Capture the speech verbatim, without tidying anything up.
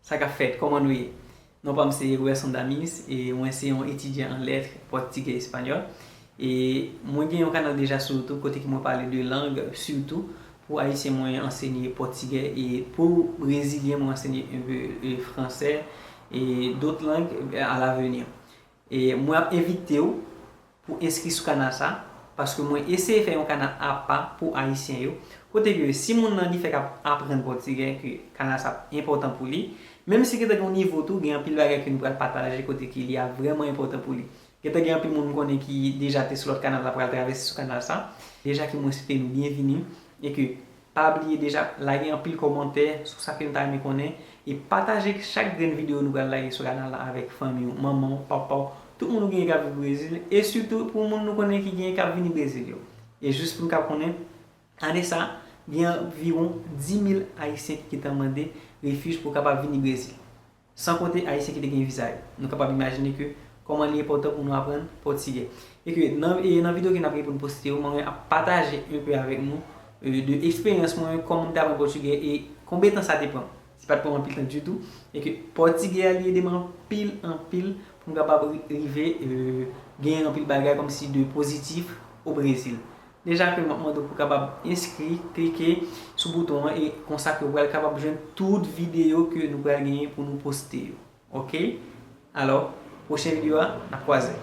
Sa k ap fèt? Kòman nou ye? Non pa m se Roberson Damis e mwen se yon etidyan an lèt pòtigè espanyòl. E mwen gen yon kanal deja sou YouTube kote ke mwen pale de lang, sitou pou ayisyen mwen ansenye pòtigè e pou brezilyen mwen ansenye enpe fransè e dòt lang a lavenir. E mwen ap envite w pou enskri sou kanal sa, paske mwen eseye fè yon kanal apa pou ayisyen yo, kote ke si moun nan li fèk ap aprann pòtigè, ke kanal sa ap enpòtan pou li. Menm si gentan gen yon nivo tou, gen anpil bagay ke nou pral pataje kote ke li ap vrèman enpòtan pou li. Gentan gen anpil moun m konnen ki deja te sou lòt kanal la pral travèse sou kanal sa. Deja ke mwen swete nou byenvini e ke pa bliye deja lage anpil kòmantè sou sa ke nou ta renmen konnen e pataje chak grenn videyo nou pral lage sou kanal la avèk fanmi w, manman w, papa w, tout moun ou genyen k ap viv Brezil e sitou pou moun nou konnen ki genyen k ap vini Brezil yo. E jis pou nou ka konnen, ane sa, gen anviwon dis mil ayisyen ki gentan mande refij pou kapab vini Brezil. San konte ayisyen ki te gen viza yo. Nou kapab imajine ke kòman li enpòtan pou nou aprann pòtigè. E ke nan, e nan videyo ke n ap gen pou nou poste yo, mwen ap pataje enpe avèk nou e, de eksperyans mwen, kòman m te aprann pòtigè e konbyen tan sa te pran m. Li pa t pran m anpil tan ditou. E ke pòtigè a li ede m anpil, anpil pou m kapab ri- rive e, genyen anpil bagay kòmsi de pozitif o Brezil. Deja ke m ap mande w pou kapab enskri, klike sou bouton an e konsa ke w pral kapab jwenn tout videyo ke nou pral genyen pou nou poste yo. Oke? Alò, pwochen videyo a, n ap kwaze.